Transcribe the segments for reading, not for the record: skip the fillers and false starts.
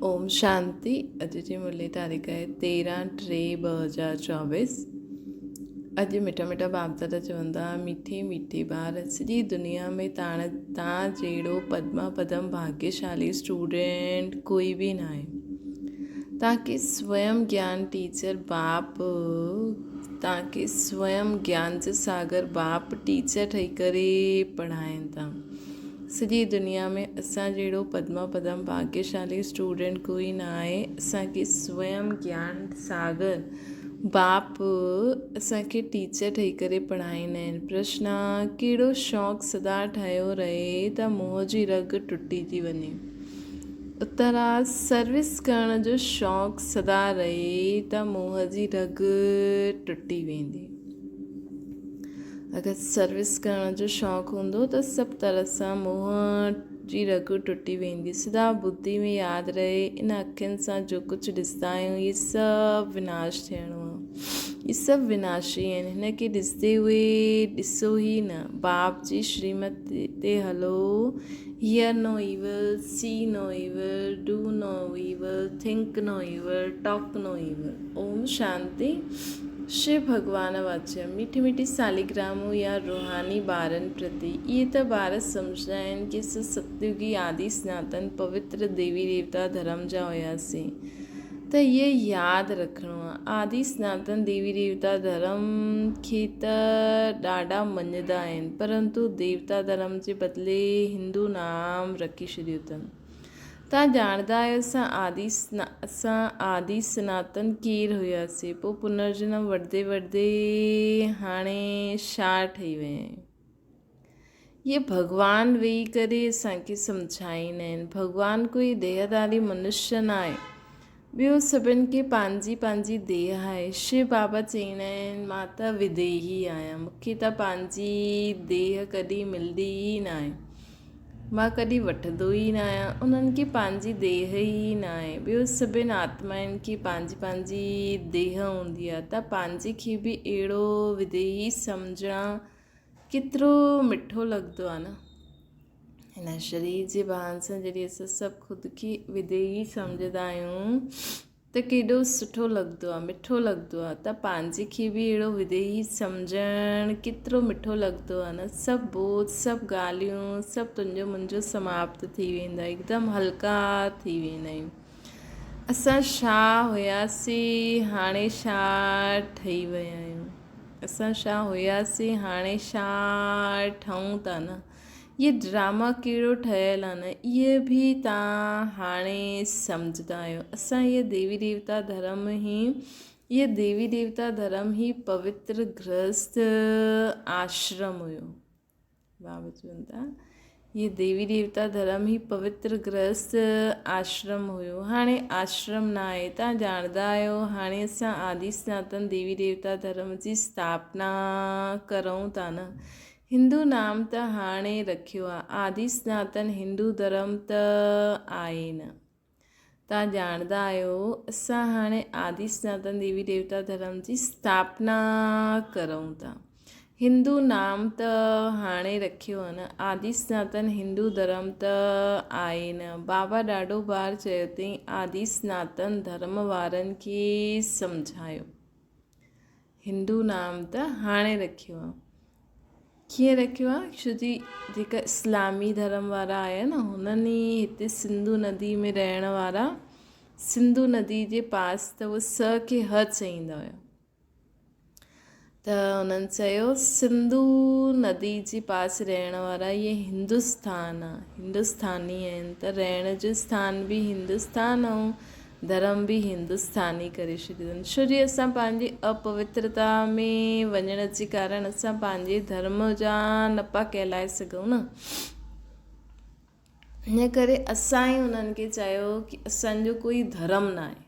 اوم شانتي اڄ جي مرلي تاريخ آهي 13 3 2024 اڄ مٺا مٺا باپ دادا چوندا مٺي مٺي ٻار سڄي دنيا ۾ تاڻ تان جهڙو پدما پدم ڀاگيشالي اسٽوڊنٽ ڪوئي به ناهي تان کي سويم گيان ٽيچر باپ تان کي سويم گيان جو ساگر باپ ٽيچر ٺهي ڪري پڙهائين ٿا سڄي دنيا ۾ اسان جهڙو پدما پدم ڀاگيشالي اسٽوڊنٽ ڪوئي نه آهي. اسان کي سويم گيان ساگر باپ اسان کي ٽيچر ٺهي ڪري پڙهائيندا آهن. پرشن، ڪهڙو شوق سدا ٺهيو رهي ته موهه جي رڳ ٽٽي ٿي وڃي؟ اتر، سروس ڪرڻ جو شوق سدا رهي ته موهه جي رڳ ٽٽي ويندي. اگر سروس ڪرڻ جو شوق هوندو ته سڀ طرح سان منهن جي رڳ ٽٽي ويندي. سدا ٻڌي ۾ ياد رهي ان اکين سان جو ڪجهه ڏسندا آهيون اهي سڀ وناش ٿيڻو آهي. اهي سڀ وناشي آهن. هن کي ڏسندي هوئي ڏسو ئي نه. باپ جي شريمت تي هلو. Hear no evil, see no evil, do no evil, think no evil, talk no evil. Om Shanti. Shiv ڀڳوان واچ، مٺي مٺي ساليگرامون يا روحاني ٻارن پرتي، اهي ته ٻار سمجهندا آهن ڪي اسان ستيوگي آدي سناتن پوتر ديوي ديوتا ڌرم جا هياسين ته اهي ياد رکڻو آهي. آدي سناتن ديوي ديوتا ڌرم کي ته ڏاڍا مڃيندا آهن پرنتو ديوتا ڌرم جي بدلي هندو نام رکي ڇڏيو اٿن. توهان ڄاڻندا آهيو اسان آدي اسان آدي سناتن ڪير هياسين پوء پنرجنم وٺندي وٺندي هاڻي ڇا ٺهي ويا آهيون. اهي ڀڳوان ويهي ڪري اسان کي سمجهائيندا آهن. ڀڳوان ڪوئي ديهداري منشيه ناهي. ٻيو سڀن کي پنهنجي پنهنجي ديهه آهي. شو بابا چئيندا آهن مان ته وديهي آهيان مون کي ته پنهنجي ديهه ڪڏهن ملندي ئي ناهي. مان ڪڏهن وٺندو ئي نه آهيان. انهن کي پنهنجي ديهه ئي نه آهي. ٻيو سڀن آتمائن کي پنهنجي پنهنجي ديهه هوندي آهي ته پنهنجي کي به اهڙو وديهي سمجهڻ ڪيترو مٺو لڳندو آهي نه. هن شرير جي ڀان سان جڏهن اسان سڀ خود کي وديهي سمجهندا آهيون ته ڪيڏو سٺو لڳندو آ، مٺو لڳندو آ ته پنهنجي کي به اهڙو وديهي سمجهڻ ڪيترو مٺو لڳندو آ نه، سڀ بوجھ، سڀ ڳالهيون، سڀ تنهنجو منهنجو سماپت ٿي ويندو آ، هڪدم هلڪا ٿي ويندا آهيون. اسان ڇا هياسين، هاڻي ڇا ٺهي ويا آهيون. اسان ڇا هياسين، هاڻي ڇا ٺهون ٿا نه. اهي ڊراما ڪهڙو ٺهيل آهن اهي به توهان هاڻي سمجهندا آهيو. اسان اهي ديوي ديوتا ڌرم هي اهي ديوي ديوتا ڌرم هي پوتر گرهست آشرم هيو. بابا چون ٿا اهي ديوي ديوتا ڌرم هي پوتر گرهست آشرم هيو. هاڻي آشرم نه آهي. توهان ڄاڻندا آهيو هاڻي اسان آدي سناتن ديوي ديوتا ڌرم جي اسٿاپنا ڪرون ٿا نه. هندو نام ته هاڻي رکيو آ، آدي سناتن هندو ڌرم ته آهي نه. توهان ڄاڻندا آهيو اسان هاڻي آدي سناتن ديوي ديوتا ڌرم جي اسٿاپنا ڪرون ٿا. هندو نام ته هاڻي رکيو آ نه، آدي سناتن هندو ڌرم ته آهي نه. بابا ڏاڍو بار چيو اٿئي آدي سناتن ڌرم وارن کي سمجهايو. هندو نام ته هاڻي رکيو آ. ڪيئن رکيو آ؟ ڇو جي جيڪا اسلامي ڌرم وارا آيا نه هنن ئي هتي سنڌو ندي ۾ رهڻ وارا سنڌو ندي جي پاس ته اهي س کي ه چئيندا هيا ته هنن چيو سنڌو ندي جي پاس رهڻ وارا اهي هندستان آ هندستاني آهن ته رهڻ جو اسٿان به هندستان ۽ ڌرم به هندستاني ڪري ڇڏيو اٿن. ڇو جي اسان پنهنجي اپوترتا ۾ وڃڻ جي ڪارڻ اسان پنهنجي ڌرم جا نه پيا ڪهلائي سگهون نه. ان ڪري اسان ئي انهن کي چيو ڪي اسان جو ڪوئي ڌرم نه آهي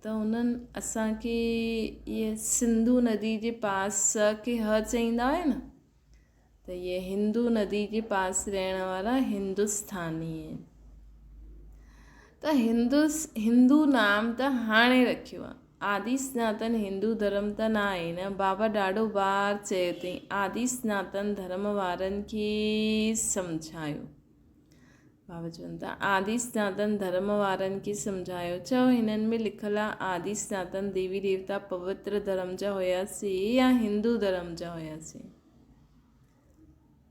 ته انهن اسان کي اهي سنڌو ندي جي پاس کي ه چئيندا هيا نه ته اهي هندو ندي جي پاس رهڻ وارا هندستاني آهن ته هندس هندو نام ته هاڻي رکيو آهي آدي سناتن هندو ڌرم ته نه آهي نه بابا ڏاڍو بار چيو اٿئي آدي سناتن ڌرم وارن کي سمجهايو. بابا چون ٿا، آدي سناتن ڌرم وارن کي سمجهايو. چئو هنن ۾ لکيل آ آدي سناتن ديوي ديوتا پوتر ڌرم جا هيا سي يا هندو ڌرم جا هيا سي؟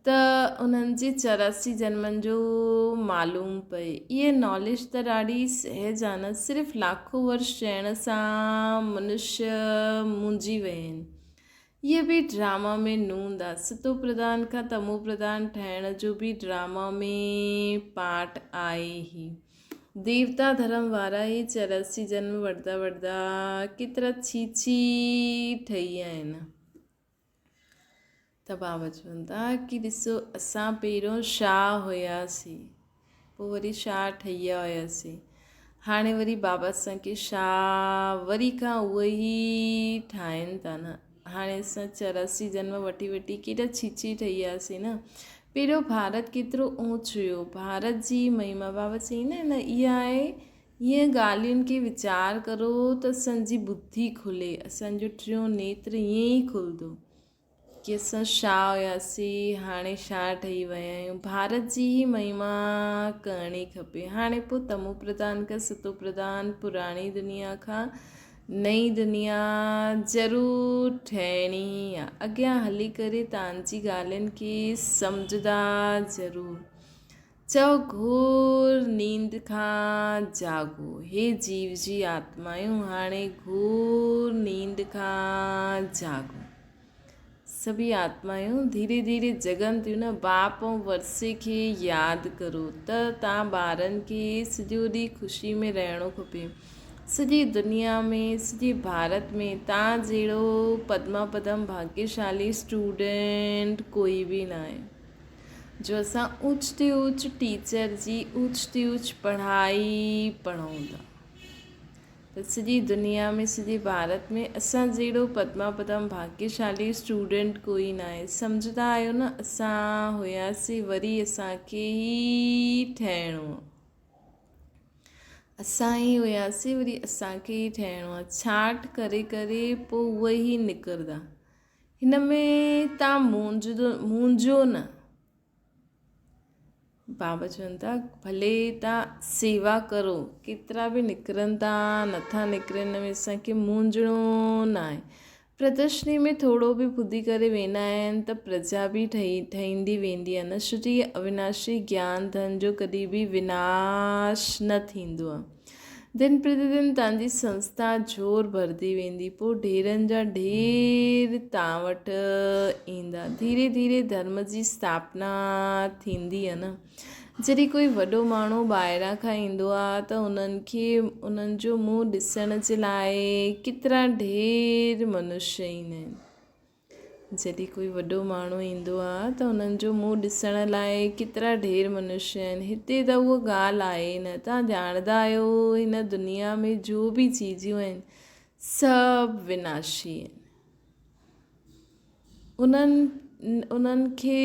ته انهن جي 84 جنمن جو معلوم پئي. اهي ناليج ته ڏاڍي سهج آ نه، صرف لاکو ورش چئڻ سان منشيه مونجهي ويا آهن. اهي به ڊراما ۾ نوند آ. ستو پرڌان کان تمو پرڌان ٺهڻ جو به ڊراما ۾ پارٽ آهي هي. ديوتا ڌرم وارا هي 84 جنم وٺندا وٺندا ڪيترا ڇي ڇي ٺهي ويا آهن. ته بابا چون ٿا ڪي ڏسو اسان پهريون شاهه هياسين پوء وري شاهه ٺهي ويا هياسين هاڻي وري بابا اسان کي شاهه وري کان اهي ئي ٺاهين ٿا نه هاڻي اسان 84 جنم وٺي وٺي ڪيڏا ڇيڇي ٺهي وياسين نه پهريون ڀارت ڪيترو اوچ هيو ڀارت جي مهما بابا چئي نه نه اها آهي ائين ڳالهين کي ويچار ڪرو ته اسان جي ٻڌي کلي اسان جو ٽيون نيتر ائين ئي کلندو ڪي اسان شاهه هياسين هاڻي شاهه ٺهي ويا آهيون. ڀارت جي ئي مهما ڪرڻي کپي. هاڻي پوء تمو پرڌان کان ستو پرڌان پراڻي دنيا کان نئين دنيا ضرور ٺهڻي ئي آ. اڳيان هلي ڪري تان جي ڳالهين کي سمجهندا ضرور. چئو گهور نيند کان جاڳو. هي جيو جي آتمايون هاڻي گهور نيند کان جاڳو. سڀئي آتمايون ڌيري ڌيري جڳن ٿيون نه باپ ۽ ورثي کي ياد ڪرو ته تان ٻارن کي سڄو ڏينهن خوشي ۾ رهڻو کپي. سڄي دنيا ۾ سڄي ڀارت ۾ تان جهڙو پدما پدم ڀاگيشالي اسٽوڊنٽ ڪوئي به ناهي. جو اسان اوچ تي اوچ ٽيچر جي اوچ تي اوچ پڙهائي پڙهون ٿا ته سڄي دنيا ۾ سڄي ڀارت ۾ اسان جهڙو پدما پدم ڀاگيشالي اسٽوڊنٽ ڪوئي ناهي سمجهندا آهيو نه اسان هياسين وري اسان کي ئي ٺهڻو اسان ئي هياسين وري اسان کي ئي ٺهڻو آهي ڇانٽ ڪري ڪري پوء اهي ئي نڪرندا هن ۾ تان مونجهو نه. بابا چون ٿا ڀلي تان سيوا ڪرو ڪيترا به نڪرن ٿا نٿا نڪرن هن ۾ اسان کي مونجهڻو ناهي. پردرشني ۾ ٿورو به ٻڌي ڪري ويندا آهن ته پرجا به ٺهي ٺهندي ويندي آهي نه ڇو جو هي اويناشي گيان ڌن جو ڪڏهن به وناش نه ٿيندو آهي. دن پرتي دن تان جي سنسٿا زور ڀرندي ويندي، پوء ڍيرن جا ڍير تان وٽ ايندا. ڌيري ڌيري ڌرم جي اسٿاپنا ٿيندي آ نه. جڏهن ڪوئي وڏو ماڻهو ٻاهران کان ايندو آ ته انهن کي انهن جو منهن ڏسڻ جي لاء ڪيترا ڍير منشيه ايندا آهن. جڏهن ڪوئي وڏو ماڻهو ايندو آ ته انهن جو منهن ڏسڻ لاء ڪيترا ڍير منشيه آهن. هتي ته اها ڳالهه آهي نه. توهان ڄاڻندا آهيو هن دنيا ۾ جو به چيزون آهن سڀ وناشي آهن. انهن انهن کي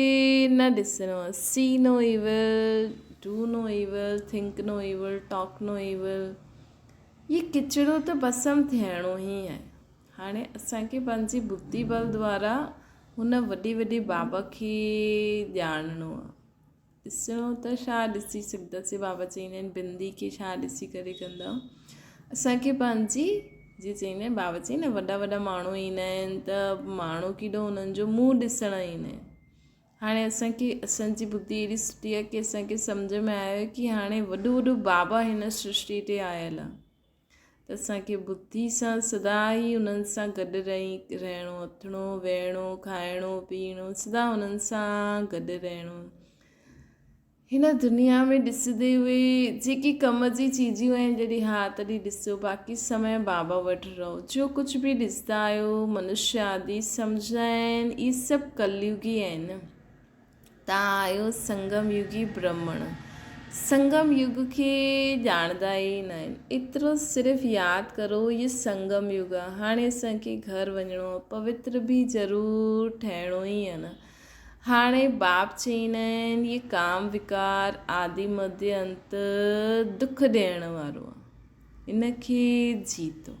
نه ڏسڻو آ. See no evil, do no evil, think no evil, talk no evil. هي ڪچرو ته ڀسم ٿيڻو ئي آهي. هاڻي اسان کي پنهنجي ٻڌي بل دوارا هن وڏي وڏي بابا کي ڄاڻڻو آ. ڏسڻو ته ڇا ڏسي سگهنداسين بابا چئيندا آهن بندي کي ڇا ڏسي ڪري ڪندؤ. اسان کي پنهنجي جي چئيندا آهن بابا چئي نه وڏا وڏا ماڻهو ايندا آهن ته ماڻهو ڪيڏو هنن جو منهن ڏسڻ ايندا آهن. هاڻي اسان کي اسان جي ٻڌي اهڙي سٺي آ ڪي اسان کي سمجهه ۾ آيو ڪي هاڻي وڏو وڏو بابا هن سرشٽي تي آيل آ. ته اسان کي ٻڌي سان سدا ئي انهن سان گڏ رهي رهڻو، اٿڻو ويهڻو، کائڻو پيئڻو سدا انهن سان گڏ رهڻو. هن دنيا ۾ ڏسندي اهي جيڪي ڪم جي چيزون آهن جڏهن ها تڏهن ڏسو باقي سمي بابا وٽ رهو. جو ڪجهه به ڏسندا آهيو منشيه آدي سمجهندا آهن اهي سڀ ڪليوگي آهن. تان آهيو سنگم يگي برهمڻ. سنگم يگ کي ڄاڻندا ئي ناهن. ايترو صرف ياد ڪرو هي سنگم يگ آ. هاڻي اسان کي گهر وڃڻو آ. پوتر به ضرور ٺهڻو ئي آ نه. هاڻي باپ چئيندا آهن هي ڪام وڪار آدي مڌيه انت دک ڏيڻ وارو آ. ان کي جيتو.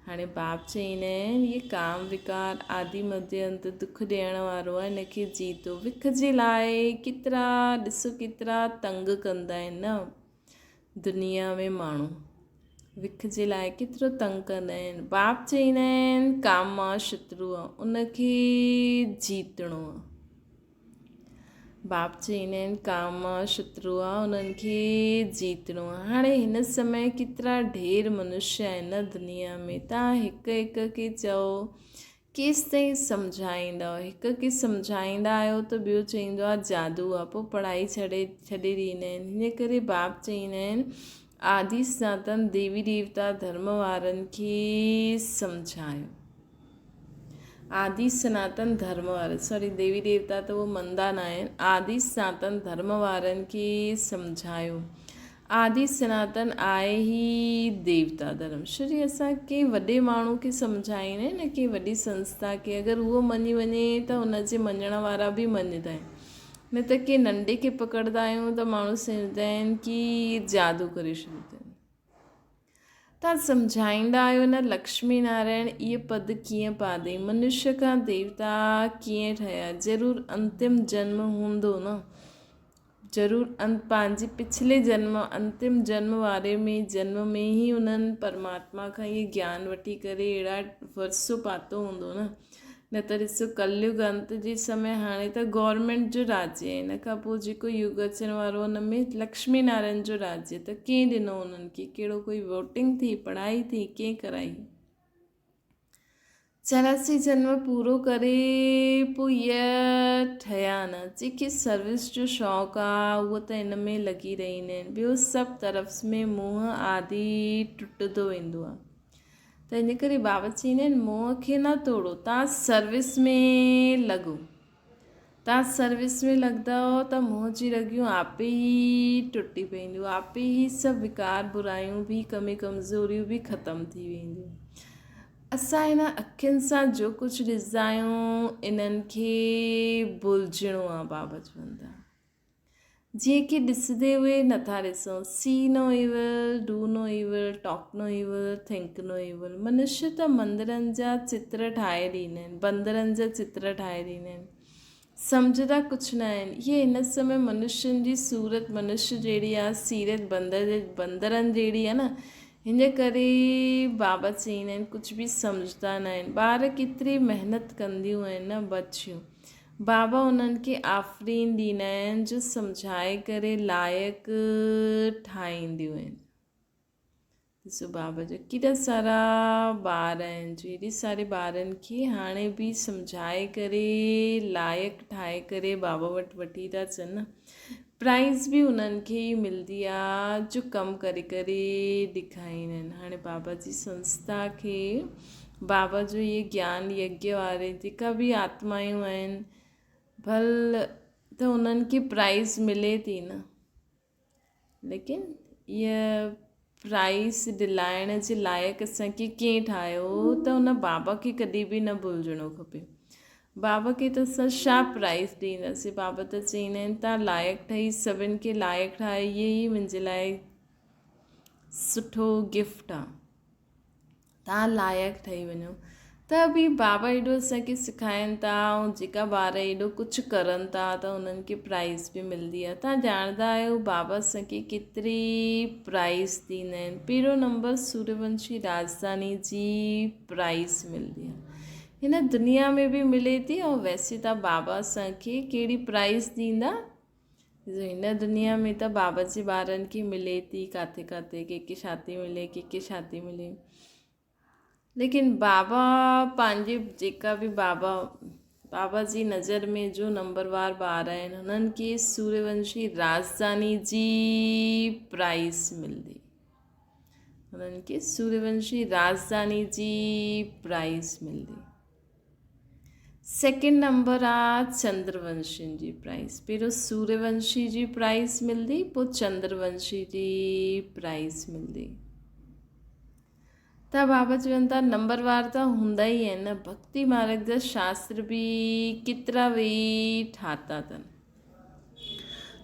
هاڻي باپ چئيندا آهن، هي ڪام وڪار آدي مڌيه انت دک ڏيڻ وارو آهي، هن کي جيتو. وک جي لاء ڪيترا ڏسو ڪيترا تنگ ڪندا آهن نه دنيا ۾ ماڻهو. وک جي لاء ڪيترو تنگ ڪندا آهن. باپ چئيندا آهن ڪام مان شترو آهي، ان کي جيتڻو آهي. باپ چئيندا آهن ڪام شترو آ انهن کي جيتڻو آ. هاڻي هن سمي ڪيترا ڍير منشي آهن نه دنيا ۾ تان هڪ هڪ کي چئو ڪيستائين سمجهائيندؤ هڪ کي سمجهائيندا آهيو ته ٻيو چئيندو آ جادو آ پوء پڙهائي ڇڏي ڇڏي ڏيندا آهن هن ڪري باپ چئيندا آهن آدي سناتن ديوي ديوتا ڌرم وارن کي سمجهايو. آدي سناتن ڌرم وارن، سوري ديوي ديوتا ته اهو مندا نه آهن، آدي سناتن ڌرم وارن کي سمجهايو. آدي سناتن آهي ئي ديوتا ڌرم. شري اسان ڪنهن وڏي ماڻهو کي سمجهائيندا آهن نه ڪنهن وڏي سنسٿا کي اگر اهو مڃي وڃي ته ان جي مڃڻ وارا به مڃدا آهن نه ته ڪنهن ننڍي کي پڪڙدا آهيون ته ماڻهو سمجهندا آهن ڪي جادو ڪري ڇڏيو اٿن. توهان سمجهائيندا آهيو نه لڪشمي نارائڻ اهي پد ڪيئن پادئي، منشيه کان ديوتا ڪيئن ٺهيا، ضرور انتم جنم هوندو نه، ضرور پنهنجي پڇلي جنم انتم جنم واري ۾ جنم ۾ ئي انهن پرماتما کان اهي گيان وٺي ڪري اهڙا ورثو پاتو هوندو نه. نه ته ڏسو ڪليگ انت جي سمي هاڻي ته گورنمينٽ جو راڄ آهي ان کان پوء جيڪو يگ اچڻ وارو ان ۾ لڪشمي نارائڻ جو راڄ ته ڪنهن ڏنو انهن کي ڪهڙو ڪوئي ووٽنگ ٿي پڙهائي ٿي ڪنهن ڪرائي 84 جنم پورو ڪري پوء اهي ٺهيا نه جيڪي سروس جو شوق آ اهو ته ان ۾ لڳي رهندا آهن ٻيو سڀ طرف ۾ منهن آدي ٽٽندو ويندو آ ته ان ڪري بابا چئيندا آهن منهن کي نه توڙو تان سروس ۾ لڳو تان سروس ۾ لڳندؤ ته منهن جي رڳيون آپي ئي ٽٽي پونديون آپي ئي سڀ وڪار برايون به ڪمي ڪمزوريون به ختم ٿي وينديون اسان هن اکين سان جو ڪجهه ڏسندا آهيون انهن کي ڀلجڻو آهي بابا چون ٿا جيئن ڪي ڏسندي اهي نٿا ڏسون، see no evil, do no evil, talk no evil, think no evil. منشي ته مندرن جا چتر ٺاهي ڏيندا آهن، بندرن جا چتر ٺاهي ڏيندا آهن. سمجهندا ڪجهه نه آهن. اهي هن سمي منشين جي صورت منشي جهڙي آهي، سيرت بندر بندرن جهڙي آهي نه. هن ڪري بابا چئيندا آهن ڪجهه به سمجهندا نه آهن. ٻار ڪيتري محنت ڪنديون آهن نه بچيون. بابا انهن کي آفرين ڏيندا آهن جو سمجهائي ڪري لائق ٺاهينديون آهن. ڏسو بابا جو ڪيڏا سارا ٻار آهن جو ايڏي ساري ٻارن کي هاڻي به سمجهائي ڪري لائق ٺاهي ڪري بابا وٽ وٺي ٿا اچن نه پرائز به انهن کي ئي ملدي آ جو ڪم ڪري ڪري ڏيکاريندا آهن هاڻي بابا جي سنسٿا کي بابا جو اهي گيان يگيه واري جيڪا به آتمايون آهن ڀل ته انهن کي پرائز ملي ٿي نه ليڪن اها پرائز دلائڻ جي لائق اسان کي ڪنهن ٺاهيو ته ان بابا کي ڪڏهن به نه ڀلجڻو کپي بابا کي ته اسان ڇا پرائز ڏينداسين بابا ته چئيندا آهن تان لائق ٺهي سڀن کي لائق ٺاهي اهي ئي منهنجي لاء سٺو گفٽ آهي تان لائق ٺهي وڃو ته به بابا ايڏو اسان کي سکائن ٿا ۽ جيڪا ٻار ايڏو ڪجهه ڪرن ٿا ته انهن کي پرائز به ملندي آهي تان ڄاڻندا آهيو بابا اسان کي ڪيتري پرائز ڏيندا آهن پهريون نمبر سوريونشي راجڌاني جي پرائز ملندي آهي هن دنيا ۾ به ملي ٿي ۽ ويسي ته بابا اسان کي ڪهڙي پرائز ڏيندا هن دنيا ۾ ته بابا جي ٻارن کي ملي ٿي ڪاٿي ڪاٿي ڪي ڪي ڇا ٿي ملي ڪي ڪي ڇا ٿي ملي ليڪن بابا پنهنجي جيڪا به بابا بابا جي نظر ۾ جو نمبروار ٻار آهن هنن کي سوريونشي راجڌاني جي پرائز ملندي هنن کي سوريونشي راجڌاني جي پرائز ملندي سيڪنڊ نمبر آ چندر ونشين جي پرائز پهريون سوريه ونشي جي پرائز ملندي پوء چندر ونشي جي پرائز ملندي ته بابا چون ٿا نمبر وار ته هوندا ئي آهن نه ڀڪتي مارگ جا شاستر به ڪيترا ويهي ٺاتا اٿن.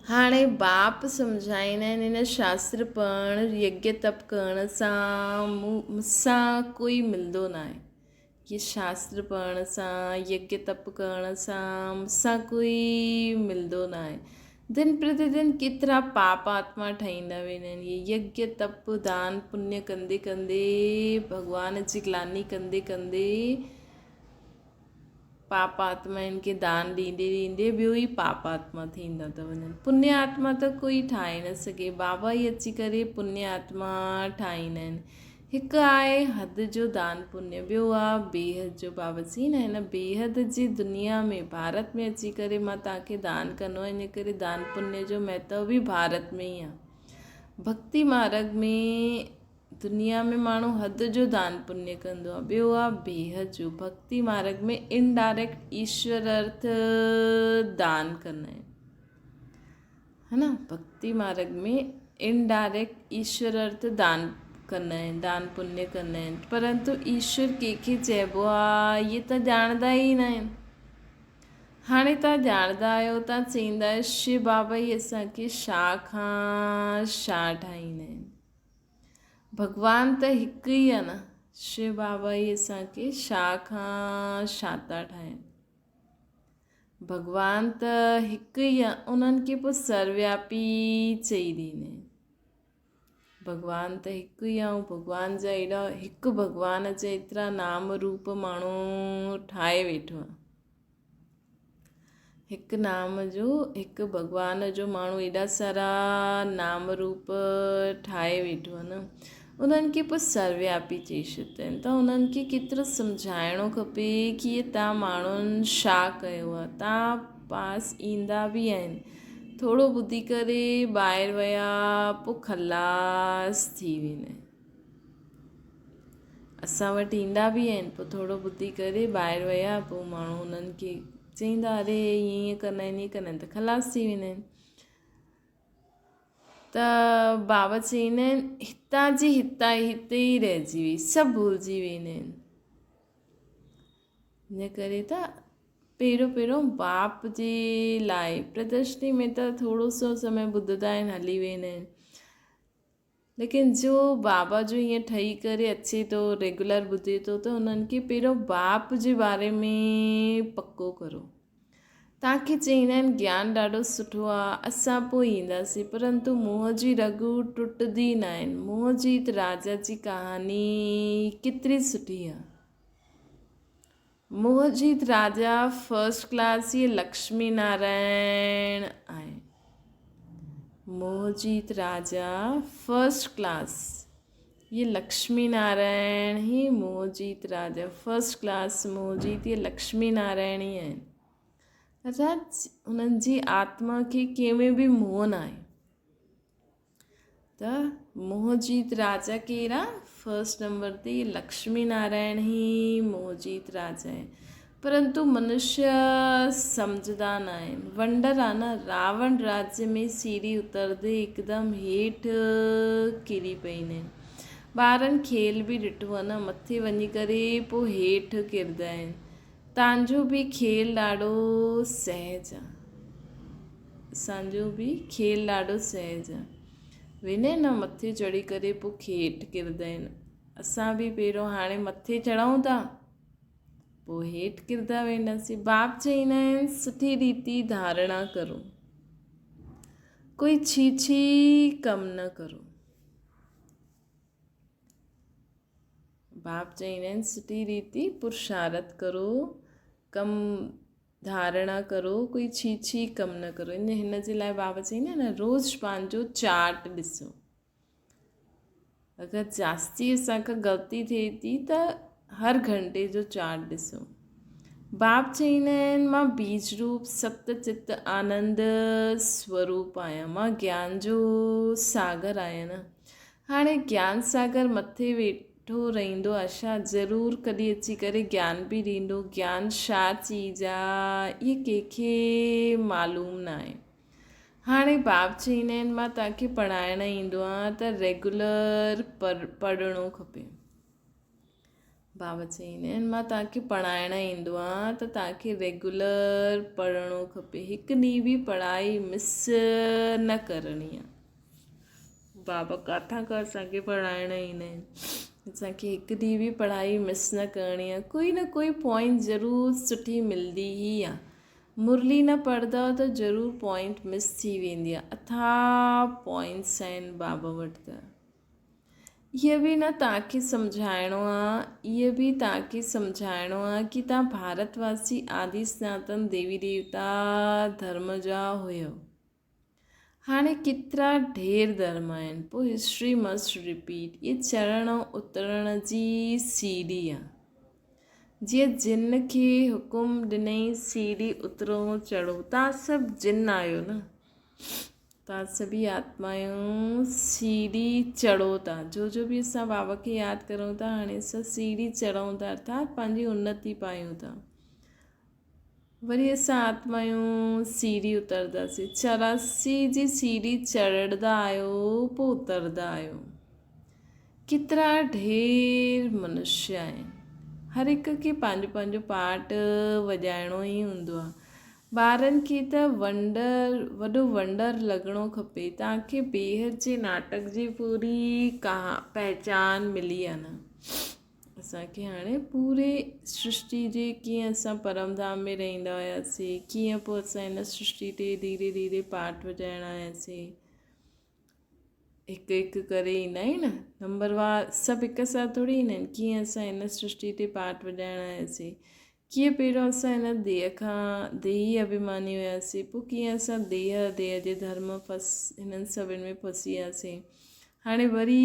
هاڻي باپ سمجهائيندا آهن هن شاستر پڙهڻ، يگيه تپ ڪرڻ سان مون سان ڪوئي ملندو ناهي. هي شاستر پڙهڻ سان، يگيه تپ ڪرڻ سان مون سان ڪوئي ملندو ناهي. دن پرتي دن ڪيترا پاپ آتما ٺهيندا ويندا آهن. هي يگيه تپ دان پڃ ڪندي ڪندي ڀڳوان جي گلاني ڪندي ڪندي پاپ آتمائن کي دان ڏيندي ڏيندي ٻيو ئي پاپ آتما ٿيندا ٿا وڃن. پڃ آتما ته ڪوئي ٺاهي نه سگهي. بابا ئي اچي ڪري پڃ آتما ٺاهيندا آهن. هڪ آهي حد جو دان پڃ، ٻيو آ بيحد جو. بابا چئي نه هن بيحد جي دنيا ۾ ڀارت ۾ اچي ڪري مان توهان کي دان ڪندو آهيان، ان ڪري دان پڃ جو مهتو به ڀارت ۾ ئي آ. ڀڳتي مارڳ ۾ دنيا ۾ ماڻهو حد جو دان پڃ ڪندو آ، ٻيو آ بيحد جو. ڀڳتي مارڳ ۾ انڊائريڪٽ ايشور ارٿ دان ڪندا آهن. ها نه ڀڳتي مارڳ ۾ انڊائريڪٽ ايشور ارٿ دان ڪندا آهن، دان پڃ ڪندا آهن، پرنتو ايشور ڪنهن کي چئبو آ اهي ته ڄاڻندا ئي نه آهن. هاڻي توهان ڄاڻندا آهيو، توهان چئيندا آهيو شو بابا ئي اسان کي شا کان شا ٺاهيندا آهن. ڀڳوان ته هڪ ئي آ نه، شو بابا ئي اسان کي شا کان شا ٿا ٺاهين. ڀڳوان ته هڪ ئي آ، انهن کي پوء سروياپي چئي ڏيندا آهن. ڀڳوان ته هڪ ئي آ ۽ ڀڳوان جا ايڏا هڪ ڀڳوان جا ايترا نام روپ ماڻهو ٺاهي ويٺو آ. هڪ نام جو هڪ ڀڳوان جو ماڻهو ايڏا سارا نام روپ ٺاهي ويٺو آهي نه انهن کي پوء سروياپي چئي ڇڏيندا آهن ته انهن کي ڪيترو سمجهائڻو کپي ڪي اهي توهان ماڻهن ڇا ڪيو آهي توهان پاس ايندا به آهن ٿورو ٻڌي ڪري ٻاهر ويا پوء خلاص ٿي ويندا آهن. اسان وٽ ايندا به آهن پوء ٿورو ٻڌي ڪري ٻاهر ويا پوء ماڻهو انهن کي چئيندا اري ائين ائين ڪندا آهن ائين ڪندا آهن ته خلاص ٿي ويندا آهن ته بابا چئيندا آهن هتان جي هتان هتي ئي رهجي وئي سڀ ڀلجي ويندا آهن ان ڪري ته پهريون پهريون باپ جي لاء پردرشني ۾ ته ٿورو سو سمي ٻڌندا آهن هلي ويندا آهن ليڪن جو بابا جو ائين ٺهي ڪري اچي ٿو ريگولر ٻڌي ٿو ته انهن کي پهريون باپ جي باري ۾ پڪو ڪرو. توهان کي چئيندا آهن گيان ڏاڍو سٺو آ اسان پوء اينداسين پرنتو موهه جي رڳون ٽٽندي ناهن موهه جيت راجا جي ڪهاڻي ڪيتري سٺي آ. موهه جيت راجا فرسٽ ڪلاس هي لڪشمي نارائڻ آهي. موهه جيت راجا فرسٽ ڪلاس هي لڪشمي نارائڻ هي موهه جيت راجا فرسٽ ڪلاس موهه جيت هي لڪشمي نارائڻ ئي آهن. ارٿات انهن جي آتما کي ڪنهن ۾ به موهه ناهي. ته موهجيت راجا ڪير آ؟ فرسٽ نمبر تي لڪشمي نارائڻ ئي موهجيت راجا آهي. پرنتو منشيه سمجهدا نه آهن. ونڊر آ نه راوڻ راجيه ۾ سيڙهي اتردي هڪدم هيٺ ڪري پئيندا آهن. ٻارن کيل به ڏٺو آ نه مٿي وڃي ڪري پوء هيٺ ڪردا آهن. تانجو به کيل ڏاڍو سهج آ. اسان جو به کيل ڏاڍو سهج آ. ويندا آهن نه مٿي چڙهي ڪري پوء هيٺ ڪرندا آهن. اسان به پهريون هاڻي مٿي چڙهون ٿا پوء هيٺ ڪرندا وينداسين. باپ چئيندا آهن سٺي ريتي ڌارڻا ڪرو. ڪوئي ڇي ڇي ڪم نه ڪرو. باپ چئيندا آهن سٺي ريتي پرشارت ڪرو ڪم ڌارڻا ڪرو ڪوئي ڇي ڇي ڪم نه ڪرو ان هن جي لاء بابا چئيندا آهن نه روز پنهنجو چارٽ ڏسو اگر جاستي اسان کان غلطي ٿئي ٿي ته هر گهنٽي جو چارٽ ڏسو باپ چئيندا آهن مان بيج روپ ست چت آنند سوروپ آهيان مان گيان جو ساگر آهيان نه هاڻي گيان ساگر مٿي ويٺو رهندو آ ڇا؟ ضرور ڪڏهن اچي ڪري گيان به ڏيندو. گيان ڇا چيز آ اهي ڪنهن کي معلوم ناهي. هاڻي باب چئيندا آهن مان توهان کي پڙهائڻ ايندو آهيان ته ريگولر پڙهڻو کپي. بابا چئيندا آهن مان توهان کي پڙهائڻ ايندو آهيان ته توهان کي ريگيولر پڙهڻو کپي هڪ ڏينهن به پڙهائي مس نه ڪرڻي آهي بابا ڪاٿان کان اسان کي پڙهائڻ ايندا آهن اسان کي هڪ ڏينهن به پڙهائي مس نه ڪرڻي آهي ڪوئي نه ڪوئي پوائنٽ ضرور سٺي ملندي ئي آهي مرلي نه پڙهندؤ ته ضرور پوائنٽ مس ٿي ويندي آهي اٿاهه پوائنٽس آهن بابا وٽ ته اهي به نه توهان کي سمجهائڻو آ اهي به توهان کي سمجهائڻو آ ڪي توهان ڀارت واسي آدي سناتن ديوي ديوتا ڌرم جا هيو هاڻي ڪيترا ڍير ڌرم آهن پوء هسٽري مسٽ رپيٽ اهي چڙهڻ ۽ اترڻ جي سيڙهي آ جيئن جن کي حڪم ڏنئي سيڙهي اترو چڙهو توهان سڀ جن آهيو نه توهان سڀيئي آتمائون سيڙهي چڙهو ٿا. جو جو به اسان بابا کي ياد ڪرون ٿا، هاڻي اسان سيڙهي چڙهون ٿا ارٿات پنهنجي انتي پايون ٿا. وري اسان آتمائون سيڙهي اترداسين. 84 جي سيڙهي چڙهندا آهيو پوء اتردا آهيو. ڪيترا ڍير منشي آهن. هر هڪ کي پنهنجو پنهنجو پارٽ وڄائڻو ئي هوندو آهي. ٻارن کي ته ونڊر وڏو ونڊر لڳڻو کپي. توهان کي بيحد جي ناٽڪ جي پوري ڪها پهچان ملي آ نه. اسان کي هاڻي پوري سرشٽي جي ڪيئن اسان پرم ڌام ۾ رهندا هياسي ڪيئن پوء اسان هن سرشٽي تي ڌيري ڌيري پارٽ وڄائڻ آياسي. هڪ هڪ ڪري ايندا آهن نه نمبر وار سڀ هڪ سان ٿوري ايندا آهن ڪيئن اسان هن سرشٽي تي پاٺ وڄائڻ آياسين ڪيئن پهريون اسان هن ديهه کان ديهي اڀيماني هياسين پوء ڪيئن اسان ديهه ديهه جي ڌرم ڦس هنن سڀن ۾ ڦسي وياسين هاڻي وري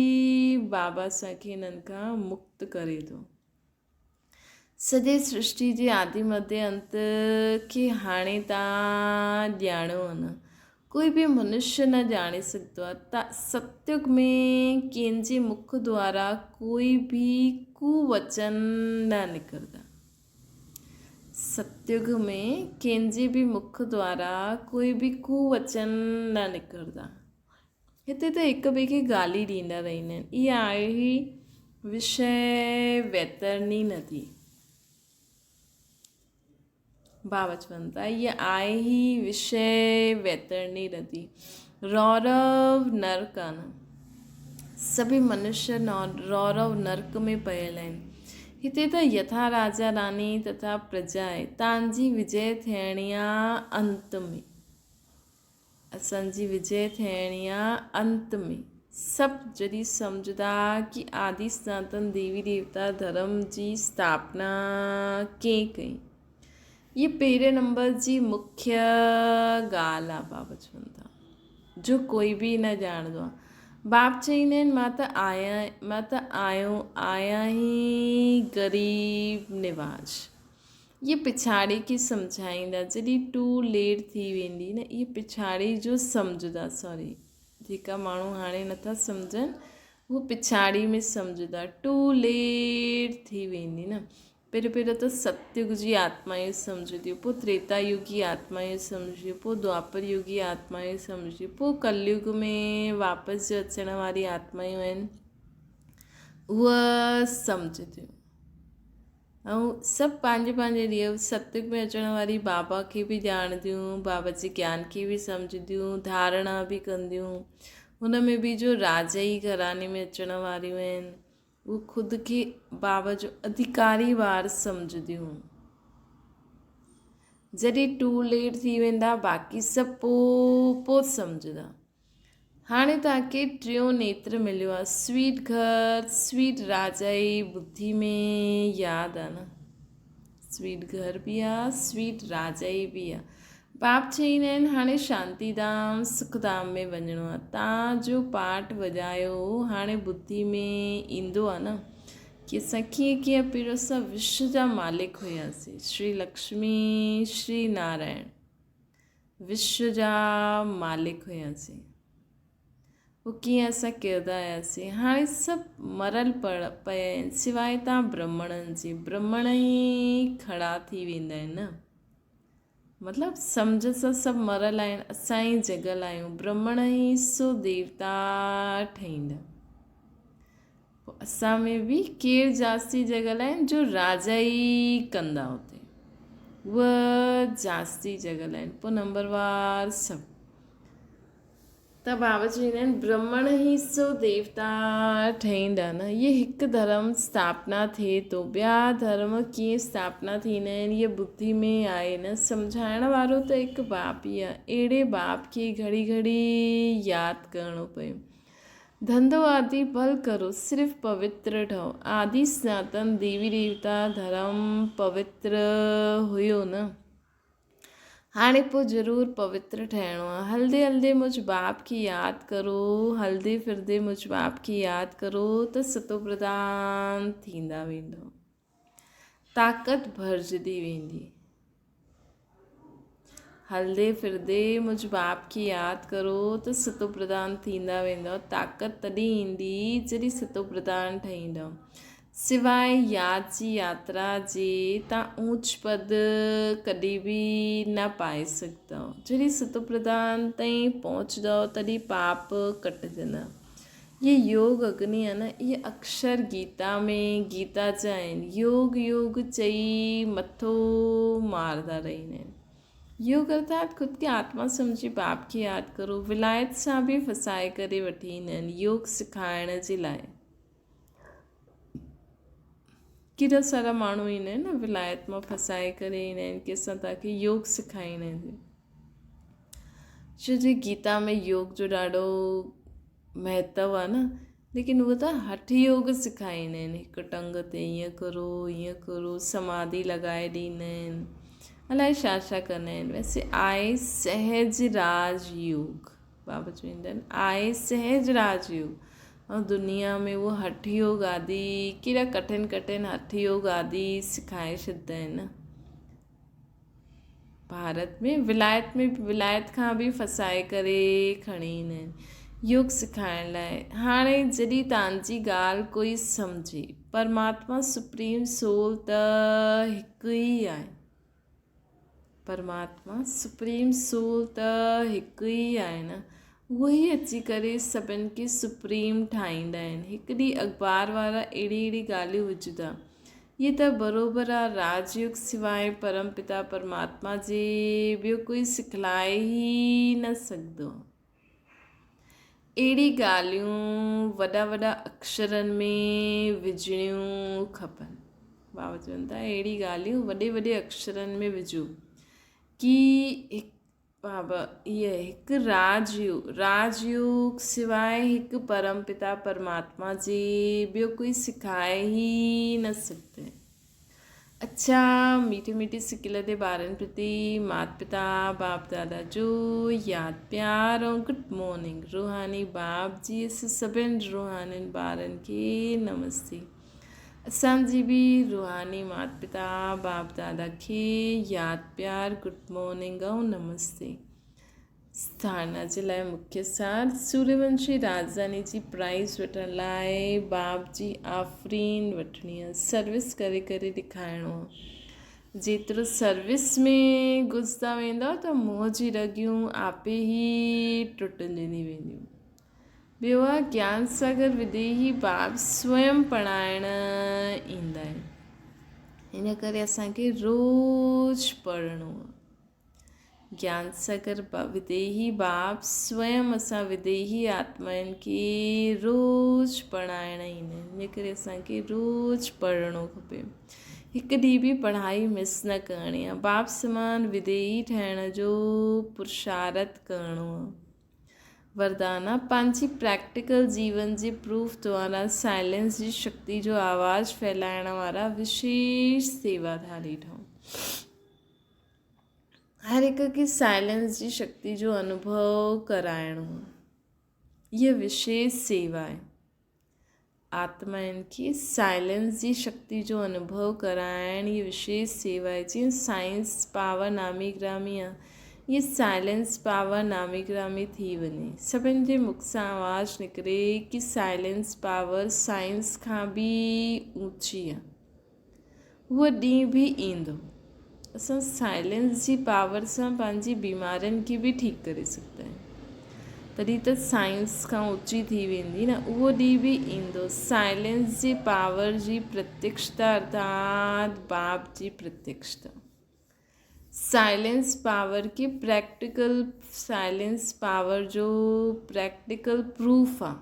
بابا اسان کي هنن کان مڪت ڪري ٿو. سڄي سرشٽي جي آدي مڌي انت کي هاڻي تان ڄاڻيو نه ڪوئي به منشي نه ڄاڻي سگهندو آهي ته ستيگ ۾ ڪنهن جي مک دوارا ڪوئي به ڪووچن نه نڪرندا. ستيگ ۾ ڪنهن جي به مک دوارا ڪوئي به ڪووچن نه نڪرندا. هتي ته هڪ ٻئي کي گالي ڏيندا رهندا آهن. اها آهي هي وشيه ويترڻي ندي. بابا چون ٿا اها آهي هي وشيه ويترڻي ندي. رورو نرڪ آهي نه. سڀئي منشيه رورو نرڪ ۾ پيل آهن. هتي ته يٿا راجا راني تٿا پرجا آهي. تان جي وجئه ٿيڻي آ انت ۾. اسان جي وجئه ٿيڻي آ انت ۾. سڀ جڏهن سمجهندا ڪي آدي سناتن ديوي ديوتا ڌرم جي اسٿاپنا ڪنهن ڪئي. هيء پهرين نمبر جي مکيه ڳالهه آ بابا چون ٿا. جو ڪوئي به نه ڄاڻندو آ. باپ چئيندا آهن مان ته آيان مان ته آيو آهيان ئي غريب نواز. اهي پڇاڙي کي سمجهائيندا جڏهن ٽو ليٽ ٿي ويندي نه اهي پڇاڙي جو سمجهندا سوري جيڪا ماڻهو هاڻي نٿا سمجهن هو پڇاڙي ۾ سمجهندا ٽو ليٽ ٿي ويندي نه پهريون پهريون ته ستيگ جي آتمائون سمجهنديون پوء تريتا يگي آتمائون سمجهنديون پوء دوآپر يگي آتمائون سمجهنديون پوء ڪليگ ۾ واپس جو اچڻ واري آتمائون آهن اهي سمجهنديون ۽ سڀ پنهنجي پنهنجي ڏينهن ستيگ ۾ اچڻ واري بابا کي به ڄاڻنديون، بابا جي گيان کي به سمجهنديون، ڌارڻا به ڪنديون. هن ۾ به جو راجائي گهراڻي ۾ اچڻ واريون آهن، اهي خود کي بابا جو اڌڪاري ٻار سمجهنديون. جڏهن ٽو ليٽ ٿي ويندا، باقي سڀ پوء پوء سمجهندا. هاڻي توهان کي ٽيون نيتر مليو آهي. سويٽ گهر، سويٽ راجائي ٻڌي ۾ ياد آ نه. سويٽ گهر به آ، سويٽ راجائي به آ. باپ چئيندا آهن هاڻي شانتي ڌام، سک ڌام ۾ وڃڻو آ. تان جو پاٺ وڄايو هو، هاڻي ٻڌي ۾ ايندو آ نه ڪي اسان ڪيئن ڪيئن پيرو اسان وشو جا مالڪ هياسين. شري لڪشمي، شري نارائڻ. وشو جا مالڪ هياسين. پوء ڪيئن اسان ڪردا آياسين. هاڻي سڀ مرل پيا آهن سواء تان برهمڻن جي. برهمڻ ئي کڙا ٿي ويندا آهن نه. مطلب سمجهه سان سڀ مرل آهن اسان ئي جڳل آهيون. برهمڻ ئي سو ديوتا ٺهيندا. پوء اسان ۾ به ڪير جاستي جڳل آهن جو راجا ئي ڪندا اتي اهي جاستي جڳل آهن پوء نمبروار سڀ ته بابا چوندا آهن برهمڻ ئي سو ديوتا ٺهيندا نه اهي هڪ ڌرم اسٿاپنا ٿئي ٿو ٻيا ڌرم ڪيئن اسٿاپنا ٿيندا آهن اهي ٻڌي ۾ آهي نه سمجهائڻ وارو ته هڪ باپ ئي آهي اهڙي باپ کي گهڙي گهڙي ياد ڪرڻو پيو ڌنڌو آدي ڀل ڪرو صرف پوتر ٺهو آدي سناتن ديوي ديوتا ڌرم پوتر هيو نه هاڻي پوء ضرور پوتر ٺهڻو آهي. هلندي هلندي مجھ باپ کي ياد ڪرو، هلندي ڦرندي مجھ باپ کي ياد ڪرو ته ستوپرڌان ٿيندا ويندؤ. طاقت ڀرجندي ويندي. هلندي ڦرندي مجھ باپ کي ياد ڪرو ته ستوپرڌان ٿيندا ويندؤ. طاقت تڏهن ايندي جڏهن ستوپرڌان ٺهيندؤ. سواء ياد جي ياترا جي تان اوچ پد ڪڏهن به نه پائي سگهندؤ. جڏهن ستوپرڌان تائين پهچندؤ تڏهن پاپ ڪٽجندا. هي يوگ اگني آهي نه، اهي اڪشر گيتا ۾ گيتا جا آهن. يوگ يوگ چئي مٿو مارندا رهندا آهن. يوگ ارٿات خود کي آتما سمجهي باپ کي ياد ڪرو. ولايت سان به ڦسائي ڪري وٺي ايندا آهن يوگ سکائڻ جي لاء. ڪيڏا سارا ماڻهو ايندا آهن نه ولايت مان ڦسائي ڪري ايندا آهن ڪي اسان توهان کي يوگ سکائيندا آهن ڇو جي گيتا ۾ يوگ جو ڏاڍو مهتو آهي نه ليڪن اهو ته هٺ يوگ سکائيندا آهن هڪ ٽنگ تي ائين ڪرو ائين ڪرو سماڌي لڳائي ڏيندا آهن الائي ڇا ڇا ڪندا آهن ويسي آهي سهج راج يوگ بابا چوندا آهن آهي سهج راج يوگ ۽ دنيا ۾ اهو هٺ يوگ آدي ڪيڏا ڪٺن ڪٺن هٺ يوگ آدي سکائي ڇڏدا آهن ڀارت ۾ ولايت ۾ ولايت کان به ڦسائي ڪري کڻي ايندا آهن يوگ سکائڻ لاء هاڻي جڏهن تان جي ڳالهه ڪوئي سمجهي پرماتما سپريم سول ته هڪ ئي آهي پرماتما سپريم سول ته هڪ ئي آهي نه اهو ئي اچي ڪري سڀن کي سپريم ٺاهيندا آهن هڪ ڏينهن اخبار وارا اهڙي اهڙي ڳالهيون وجهندا هي ته بروبر آ راج يوگ سواء پرم پتا پرماتما جي ٻيو ڪوئي سکلائي ئي نه سگهندو. اهڙي ڳالهيون وڏا وڏا اڪشرن ۾ وجهڻيون کپن. بابا چون ٿا اهڙي ڳالهيون وڏي وڏي اڪشرن ۾ وجهو ڪي بابا هيء هڪ راج يوگ راج يوگ سواء هڪ پرم پتا پرماتما جي ٻيو ڪوئي سکائي ئي نه سگهندو. اڇا ميٺي ميٺي سڪيل تي ٻارن پرتي مات پتا باپ دادا جو ياد پيار ۽ گڊ مارننگ روحاني باپ جي سڀن روحانين ٻارن کي نمستي اسان جي به روحاني مات پتا باپ دادا کي ياد پيار گڊ مارننگ ۽ نمستي. اسٿانا جي لاء مکيه سار سوريونشي راڄڌاني جي پرائيز وٺڻ لاء باب جي آفرين وٺڻي آ سروس ڪري ڪري ڏيکارڻو آ جيترو سروس ۾ گهسندا ويندؤ ته منهن جي رڳيون آپي ئي ٽٽنديون وينديون ٻيو آ گيان ساگر وديهي باب سوئم پڙهائڻ ايندا آهن ان ڪري اسان کي روز پڙهڻو آ گيان ساگر وديهي باپ سوئم اسان وديهي آتمائن کي روز پڙهائڻ ايندا آهن ان ڪري اسان کي روز پڙهڻو کپي هڪ ڏينهن به پڙهائي مس نه ڪرڻي آهي باپ سمان وديهي ٺهڻ جو پرشارٿ ڪرڻو آهي وردانا پنهنجي پريڪٽيڪل جيون جي پروف دوارا سائلنس جي شڪتي جو آواز ڦهلائڻ وارا وشيش سيواڌاري ٺهو. هر هڪ کي سائلنس جي شڪتي جو انوڀو ڪرائڻو هيء وشيش سيوا آهي. آتمائن کي سائلنس جي شڪتي جو انوڀو ڪرائڻ هيء وشيش سيوا آهي. جيئن سائنس پاور نامي گرامي آهي، ائين سائلنس پاور نامي گرامي ٿي وڃي. سڀن جي مک سان آواز نڪري ڪي سائلنس پاور سائنس کان به اوچي آهي. اهو ڏينهن به ايندو. اسان سائلنس جي پاور سان پنهنجي بيمارين کي به ٺيڪ ڪري سگهندا آهيون. تڏهن ته سائنس کان اوچي ٿي ويندي نه. اهو ڏينهن به ايندو. سائلينس جي پاور جي پرتيڪشتا ارٿات باپ جي پرتيڪشتا. سائلينس پاور کي پريڪٽيڪل سائلينس پاور جو پريڪٽيڪل پروف آ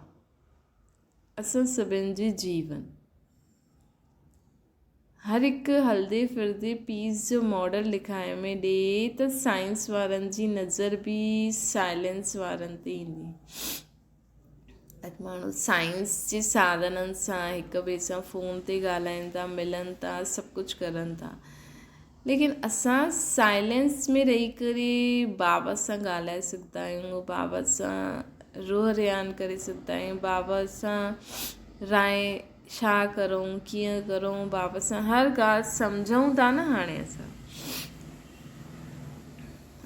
اسان سڀن جي جيون. هر هڪ هلدي ڦردي پيس جو ماڊل لکائي ۾ ڏي ته سائنس وارن جي نظر به سائلينس وارن تي ايندي. اڄ ماڻهو سائنس جي ساڌنن سان هڪ ٻئي سان فون تي ڳالهائين ٿا ملن ٿا سڀ ڪجهه ڪرن ٿا ليڪن اسان سائلينس ۾ رهي ڪري بابا سان ڳالهائي سگهندا آهيون بابا سان روح رهاڻ ڪري سگهندا آهيون بابا سان راء ڇا ڪرون ڪيئن ڪرون بابا سان هر ڳالهه سمجهون ٿا نه هاڻي اسان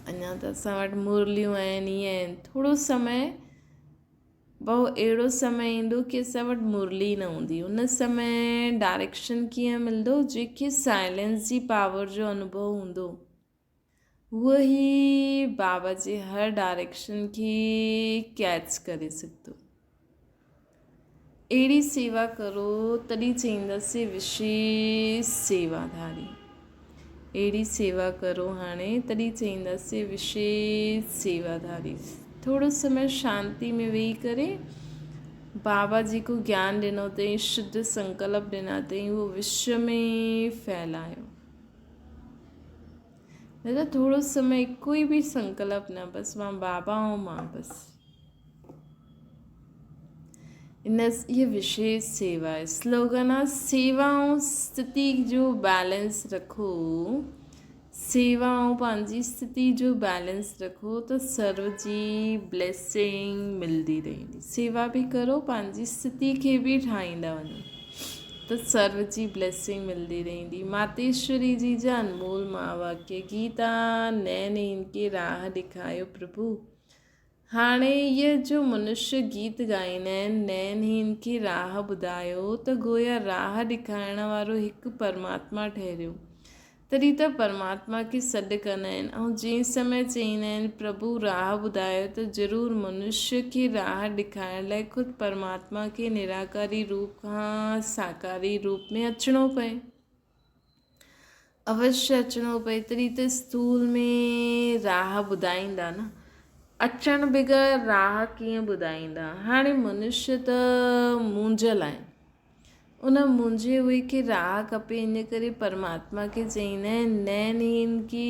اڃا ته اسان وٽ مرليون آهن ائين آهن ٿورو سمي بهو اهڙو سمي ايندو ڪي اسان وٽ مرلي نه هوندي ان سمي ڊائريڪشن ڪيئن ملندو جيڪي سائلنس جي پاور جو انوڀو هوندو هو ئي بابا جي هر ڊائريڪشن کي ڪيچ ڪري سگهندو. اهڙي سيوا ڪرو تڏهن چئينداسين وشيش سيواڌاري. اهڙي سيوا ڪرو هاڻي تڏهن چئينداسين وشيش سيواڌاري. ٿورو سمي شانتي ۾ ويهي ڪري بابا جيڪو گيان ڏنو اٿئي شڌ سنڪلپ ڏنا اٿئي اهو وشو ۾ ڦهلايو. نه ته ٿورو سمي ڪوئي به سنڪلپ نه بس مان بابا ۽ مان بس. ان هيء وشيش سيوا آهي. سلوگن آهي سيوا ۽ اسٿتي جو بيلنس رکو. سيوا ۽ پنهنجي اسٿتي جو بيلنس رکو ته سرو جي بليسنگ ملندي رهندي. سيوا به ڪرو پنهنجي اسٿتي کي به ٺاهيندا وڃو ته سرو جي بليسنگ ملندي رهندي. ماتيشوري جي جا انمول مهاواڪيه گيتا نين هين کي راهه ڏيکايو پرڀو. هاڻي اهي جو منشي گيت ڳائيندا آهن، نين هين کي راهه ٻڌايو ته گويا راهه ڏيکارڻ وارو هڪ پرماتما ٺهريو. تڏهن ته پرماتما کي سڏ ڪندا آهن ۽ جنهن سمي چئيندا آهن پرڀو راهه ٻڌايو ته ضرور منشي کي راهه ڏيکارڻ لاء خود پرماتما کي نراڪاري روپ کان ساڪاري روپ ۾ اچڻو پئي. اوشيه اچڻو پئي تڏهن ته اسٿول ۾ راهه ٻڌائيندا نه. اچڻ بغير راهه ڪيئن ٻڌائيندا. هاڻي منشيه ته مونجهيل آهن. ان مونجهي هئي کي راهه کپي ان ڪري پرماتما کي چئيندا آهن نين هين کي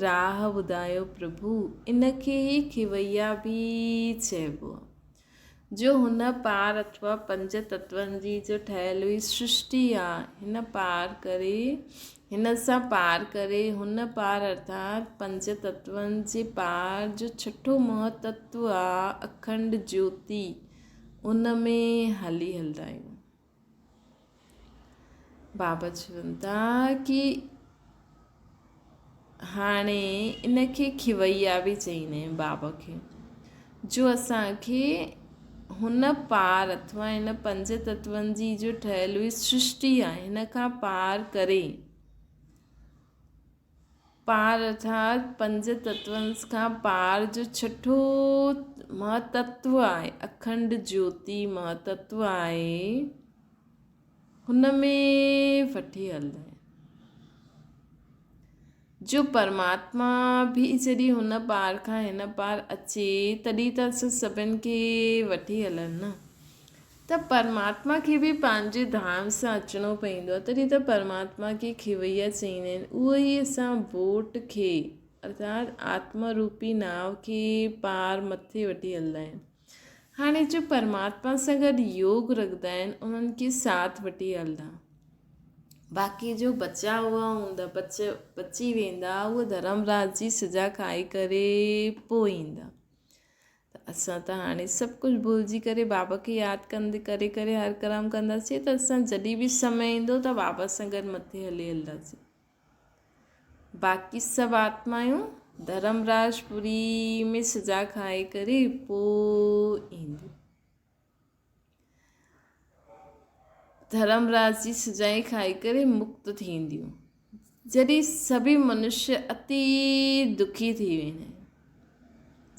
راهه ٻڌايو پرڀو. ان کي ئي کيويا به چئبو آهي. جو هن پار اٿوا پنج تتون جي جو ٺهيل هئي سرشٽي آ، هن پار ڪري، هن سان پار ڪري، هن پار ارٿات پنج تتون جي پار جو ڇٺو مها تتو آ اکنڊ جيوتي، ان ۾ هلي هلندا آهيون. بابا چون ٿا ڪي هاڻي ان کي کيويا به چئيندا آهن بابا کي جو اسان کي هن پار اٿوا هن پنج تتون جي جو ٺهيل هئي سرشٽي آهي هن کان پار ڪري پار ارٿات پنج تتون کان پار جو ڇٺو مهاتتو آهي، اکنڊ جيوتي مهاتتو آهي، هن ۾ وٺي هلندا آهن. جو پرماتما به جڏهن هن پار کان هن پار اچي تڏهن ته اسان سڀن کي وٺي هلن نه. ته پرماتما کي به پنهنجي ڌام سان اچڻو پوندو آهي، تڏهن ته پرماتما کي کيويا چئيندا آهن. اهو ئي اسان بوٽ کي ارٿات آتما روپي ناو کي پار مٿي وٺي هلندا آهن. هاڻي جو پرماتما سان گڏ يوگ رکندا آهن، انهن کي ساٿ وٺي هلندا. باقي جو بچا هئا هوندا، بچي ويندا، اهي ڌرمراج جي سزا کائي ڪري پوء ايندا. ته اسان ته هاڻي سڀ ڪجهه ڀلجي ڪري بابا کي ياد ڪندي ڪري ڪري هر ڪرم ڪنداسين ته اسان جڏهن به سمي ايندو ته بابا سان گڏ مٿي هلي هلنداسين. باقي سڀ آتمايون ڌرمراج پوري ۾ سزا کائي ڪري پوء اينديون. ڌرمراج جي سزائي کائي ڪري مڪت ٿينديون. جڏهن سڀئي منشيه اتي دکي ٿي ويندا آهن.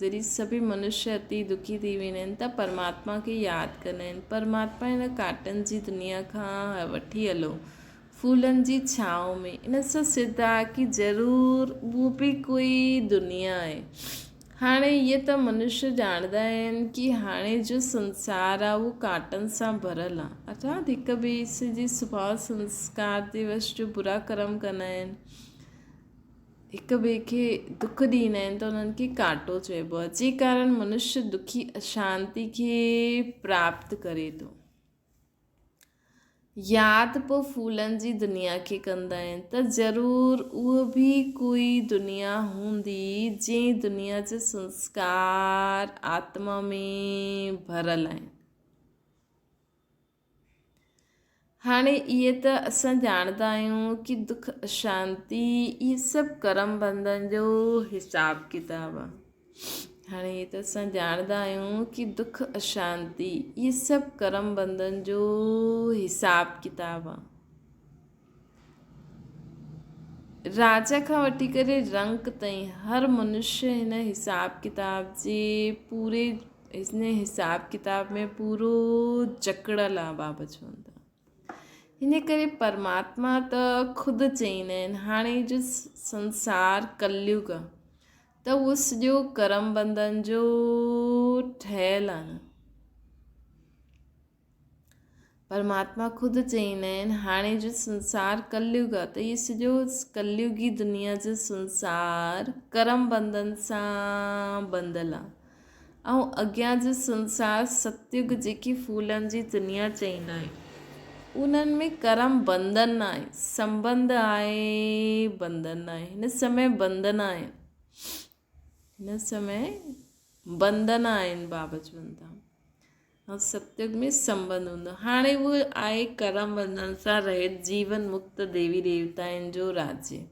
جڏهن سڀئي منشيه اتي دکي ٿي ويندا آهن ته پرماتما کي ياد ڪندا آهن. پرماتما هن ڪانٽن جي دنيا کان وٺي هلو ڦولن جي ڇانو ۾. ان سان سڌ آهي ڪي ضرور اهو به ڪوئي دنيا آهي. هاڻي اهي ته منشيه ڄاڻندا آهن ڪي هاڻي جو سنسار آهي اهو ڪانٽن سان ڀريل آهي. ارٿات هڪ ٻئي جي سڀاء سنسڪار جي وش جو برا ڪرم ڪندا آهن. هڪ ٻئي کي دک ڏيندا آهن ته انهن کي ڪانٽو چئبو آهي، جنهن ڪارڻ منشيه دکي اشانتي کي پراپت ڪري ٿو. ياد پوء ڦولن جي دنيا کي ڪندا آهن ته ضرور اهو به ڪوئي دنيا هوندي جنهن دنيا جا سنسڪار آتما ۾ ڀريل آهن. هاڻي اهي ته اسان ڄاڻندا آهيون ڪي دک اشانتي اهي سڀ ڪرم بنڌن جو حساب ڪتاب آهي. هاڻي اهي ته اسان ڄاڻندا آهيون ڪي دک اشانتي اهي سڀ ڪرم بنڌن جو حساب ڪتاب آهي. راجا کان وٺي ڪري رنڪ تائين هر منشيه هن حساب ڪتاب جي پوري هن حساب ڪتاب ۾ پورو جڪڙيل آ بابا چون ٿا هن ڪري پرماتما ته خود چئيندا آهن هاڻي جو سنسار ڪليگ آ ته اهو سڄو ڪرم بنڌن جو ٺهيل آ نه پرماتما خود چئيندا آهن، هاڻي جو سنسار ڪليگ آهي ته هي سڄو ڪليگي دنيا جو سنسار ڪرم بنڌن سان ٻڌل آهي ۽ اڳيان جو سنسار ستيگ جيڪي ڦولن جي دنيا چئيندا آهن انهن ۾ ڪرم بنڌن نه آهي سنٻنڌ آهي بنڌن نه آهي هن سمي بنڌن آهن هن سمي بنڌن آهن بابا چون ٿا ۽ ستيگ ۾ سنٻنڌ هوندو هاڻي اهو آهي ڪرم بنڌن سان رهت جيون مڪت ديوي ديوتائن جو راجيه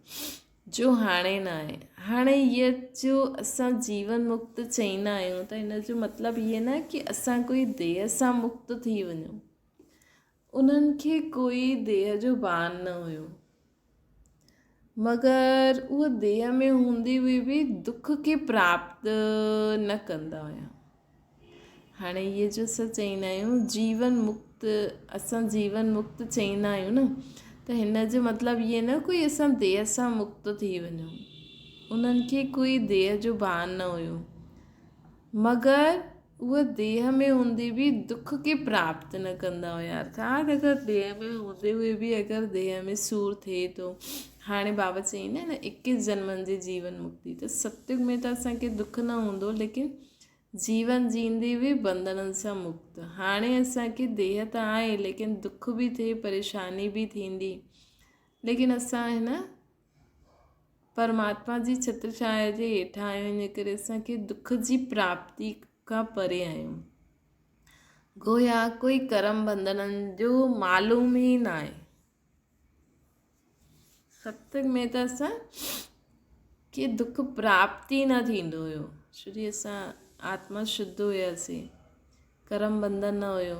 جو هاڻي نه آهي هاڻي هيء جو اسان جيون مڪت چئيندا آهيون ته هن جو مطلب هيء نه ڪي اسان ڪوئي ديهه سان مڪت ٿي وڃون انهن کي ڪوئي ديهه جو ڀان نه هيو. مگر اهي ديهه ۾ هوندي هئي به دک کي پراپت نه ڪندا هيا. هاڻي اهي جو اسان چئيندا آهيون جيون مڪت اسان جيون مڪت چئيندا آهيون نه ته هن جو مطلب اهي نه ڪوئي اسان ديهه سان مڪت ٿي وڃون. انهن کي ڪوئي ديهه جو ڀان نه هيو. مگر اهي ديهه ۾ هوندي به دک کي پراپت نه ڪندا هيا ارٿات اگر ديهه ۾ هوندي هئي به اگر ديهه ۾ سور ٿئي ٿو هاڻي بابا چئي نه اڪيس جنمن جي جيون مڪتي ته ستيگ ۾ ته اسان کي دک نه هوندو ليڪن جيون جيندي به بنڌنن سان مڪت هاڻي اسان کي ديهه ته آهي ليڪن دک به ٿئي پريشاني به ٿيندي ليڪن اسان هن پرماتما جي ڇتر ڇايا جي هيٺان آهيون ان ڪري اسان کي دک جي پراپتي کان پري آهيون. گويا ڪوئي ڪرم بنڌنن جو معلوم ئي ناهي. ستيگ ۾ ته اسان کي دک پراپت ئي نه ٿيندو هيو ڇو جي اسان آتما شڌ هياسين. ڪرم بنڌن نه هيو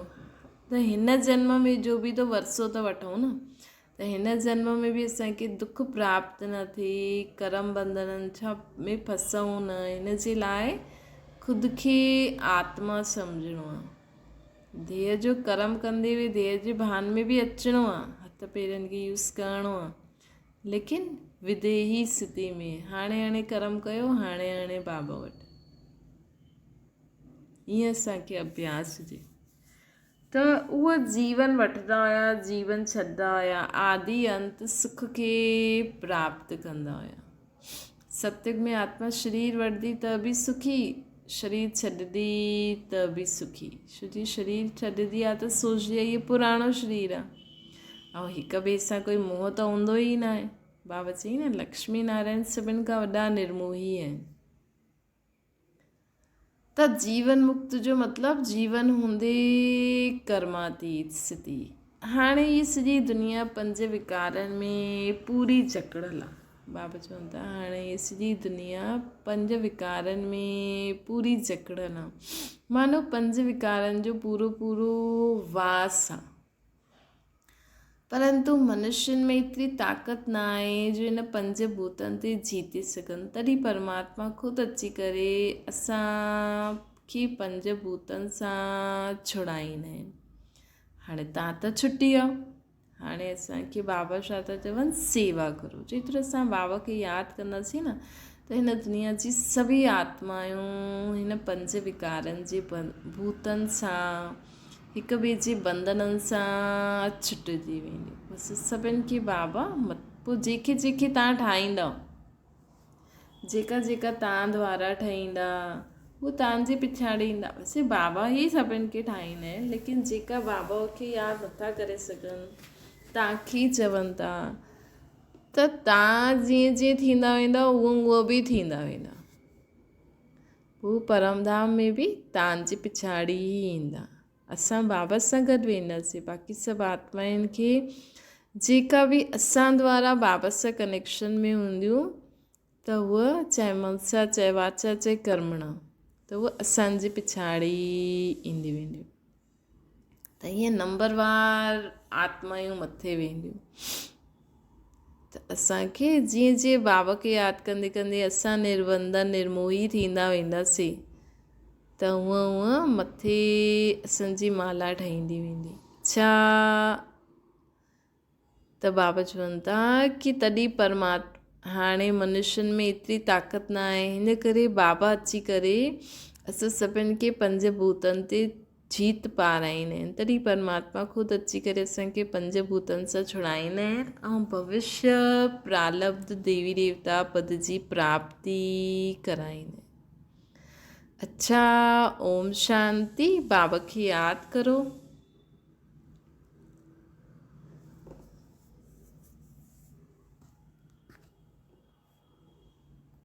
ته هن جنم ۾ جو به ته ورثو ته وٺون نه ته هن جنم ۾ به اسان کي دک پراپت نه ٿئي ڪرم بنڌنن ڇا ۾ ڦسون نه هن جي لاء خود کي آتما سمجهڻو آ ديهه جو ڪرم ڪندي به ديهه جي ڀان ۾ به اچڻو آ هٿ پيرن کي يوز ڪرڻو آ ليڪن وديهي سٿي ۾ هاڻي هاڻي ڪرم ڪيو هاڻي هاڻي بابا وٽ ائين اسان کي اڀياس هجي ته اهو جيون وٺندا هيا جيون ڇڏندا هيا آدي انت سک کي پراپت ڪندا هيا ستيگ ۾ آتما شرير وٺندي ته به سکي شرير ڇڏندي ته به سکي ڇو جي شرير ڇڏندي آ ته سوچندي آ هي پراڻو شرير آ ۽ هڪ ٻئي سان ڪوئي موهه ته هوندو ئي ناهي بابا چئي نه لڪشمي نارائڻ سڀن کان وڏا نرموهي آهن ته جيون مڪت جو مطلب جيون هوندي ڪرماتيت سٿي. هاڻي هي سڄي دنيا پنج وڪارن ۾ پوري جڪڙيل آ. بابا چون ٿا هاڻي هي سڄي دنيا پنج وڪارن ۾ پوري جڪڙيل آ. مانو پنج وڪارن جو پورو پورو واس آ. پرنتو منشين ۾ ايتري طاقت نه آهي جو ان پنج ڀوتن تي جيتي سگهن. تڏهن پرماتما خود اچي ڪري اسان کي پنج ڀوتن سان ڇڙائيندا آهن. هاڻي تان ته ڇٽي ويا. هاڻي اسان کي بابا ڇا ٿا چون سيوا ڪرو. جيترو اسان بابا کي ياد ڪنداسين نه ته هن دنيا جي سڀئي آتمائون هن پنج وڪارن جي ڀوتن سان هڪ ٻئي جي بنڌنن سان ڇٽجي وينديون. بس سڀن کي بابا مت پوء جيڪي جيڪي تان ٺاهيندؤ، جيڪا جيڪا تان دوارا ٺهيندا، هو تان جي پڇاڙي ايندا. ويسي بابا ئي سڀن کي ٺاهيندا آهن، ليڪن جيڪا بابا کي ياد نٿا ڪري سگهن، تان کي چون ٿا ته تان جيئن جيئن ٿيندا ويندا، اونئن اونئن به ٿيندا ويندا. هو پرمڌام ۾ به تان جي پڇاڙي ئي ايندا. اسان بابا سان گڏ وينداسين. باقي سڀ آتمائن کي جيڪا به اسان دوارا بابا سان ڪنيڪشن ۾ هونديون ته هوء چاهي منسا چاهي واچا چاهي ڪرمڻا ته هوء اسان جي پڇاڙي ئي اينديون وينديون. ته ائين نمبر وار آتمائون مٿي وينديون. ته اسان کي جيئن جيئن بابا کي ياد ڪندي ڪندي اسان نربنڌن نرموهي ٿيندا وينداسين ته هونء هونء مٿي اسان جي مالا ٺهندي ويندي. ڇا ته بابا چون ٿا ڪي تڏهن پرمات هاڻي منشين ۾ ايتري طاقت نه آهي هن ڪري بابا اچي ڪري اسان سڀن کي پنج ڀوتن تي جيت پارائيندا آهن تڏهن پرماتما خود اچي ڪري اسان کي پنج ڀوتن سان ڇڙائيندا آهن ۽ ڀوشيه پرالبڌ ديوي ديوتا پد جي پراپتي ڪرائيندا آهن. اڇا اوم شانتي بابا کي ياد ڪرو.